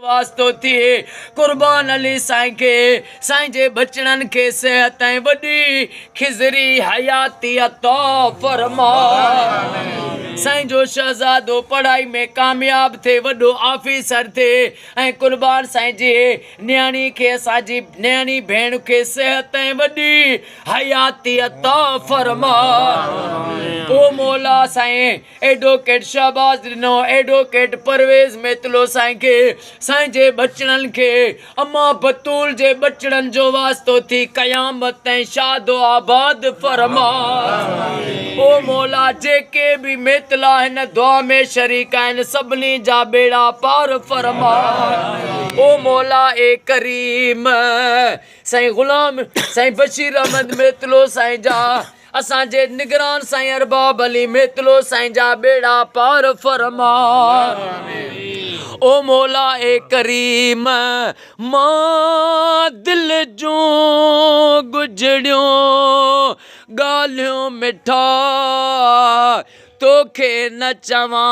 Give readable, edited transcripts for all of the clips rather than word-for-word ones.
واسطو ٿئي قربان علي سائين کي سائين جي ٻچڙن کي صحت ۽ وڏي خضري حياتي عطا فرماء سائين جو شهزادو پڙهائي ۾ ڪامياب ٿئي وڏو آفيسر ٿئي ۽ قربان سائين جي نياڻي کي اسان جي نياڻي ڀيڻ کي صحت ۽ وڏي حياتي عطا فرماء او مولا سائين ايڊوڪيٽ شهباز ڏنو ايڊوڪيٽ پرويز ميتلو سائين کي سائين جي ٻچڙن کي امان بتول جي ٻچڙن جو واسطو ٿي قيامت تائين شاد و آباد فرما او مولا جيڪي به ميتلا هن دعا ۾ شريڪ آهن سڀني جا ٻيڙا پار فرما او مولا اي ڪريم سائين غلام سائين بشير احمد ميتلو سائين جا اسان جي نگران سائين ارباب علي ميتلو سائين جا ٻيڙا پار فرما او مولا اي ڪريم مان دل جون ڳجهڙيون ڳالهيون مٺا توکي نه چوان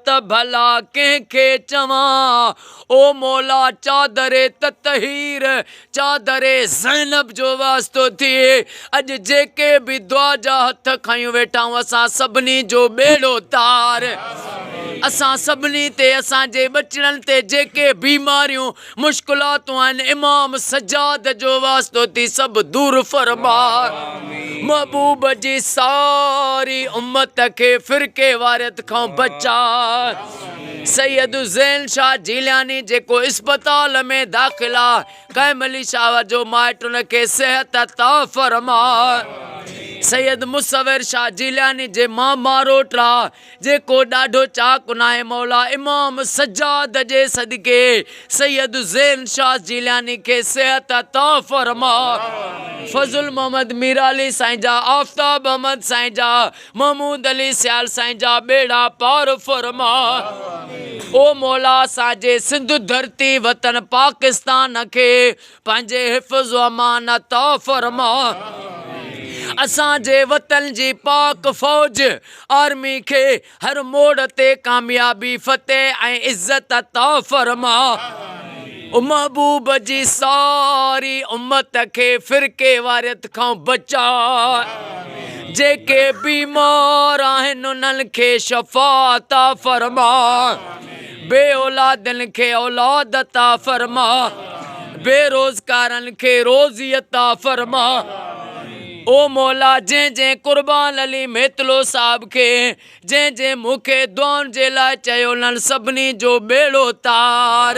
ته ڀلا ڪنهن کي چوان او مولا چادر تطهير چادر زينب جو واسطو ٿئي اڄ جيڪي به دعا جا هٿ کنيون ويٺا آهيون اسان سڀني جو ٻيڙو تار اسان سڀني تي اسان جي ٻچڙن تي جيڪي بيماريون مشڪلاتون آهن امام سجاد جو واسطو ٿي سڀ دور فرما محبوب جي ساري امت کي فرقي واريت کان بچا سيد زين شاهه جيلاني جيڪو اسپتال ۾ داخل آ قائم علي شاهه جو مائٽ ان کي صحت عطا فرما سيد مصور شاهه جيلاني جي ماما روٽرا جيڪو ڏاڍو چاڪ ناهي مولا امام سجاد جي صدقي سيد زين شاهه جيلاني کي صحت عطا فرما فضل محمد ميرالي سائين جا آفتاب احمد سائين جا محمود علي سيال سائين جا ٻيڙا پار فرما او مولا اسان جي سنڌ ڌرتي وطن پاڪستان کي پنهنجي حفظ و امان عطا فرما. اسان جي وطن جي پاڪ فوج، آرمي، کي هر موڙ تي ڪاميابي، فتح ۽ عزت عطا فرما. او محبوب جي ساري امت کي فرقي واريت کان بچاء. جيڪي بيمار آهن انهن کي شفا عطا فرما. بي اولادن کي اولاد عطا فرما بي روزگارن کي روزي عطا فرما او مولا جنهن جنهن قربان علي ميتلو صاحب کي جنهن جنهن مون کي دعائن جي لاء چيو انهن سڀني جو ٻيڙو تار.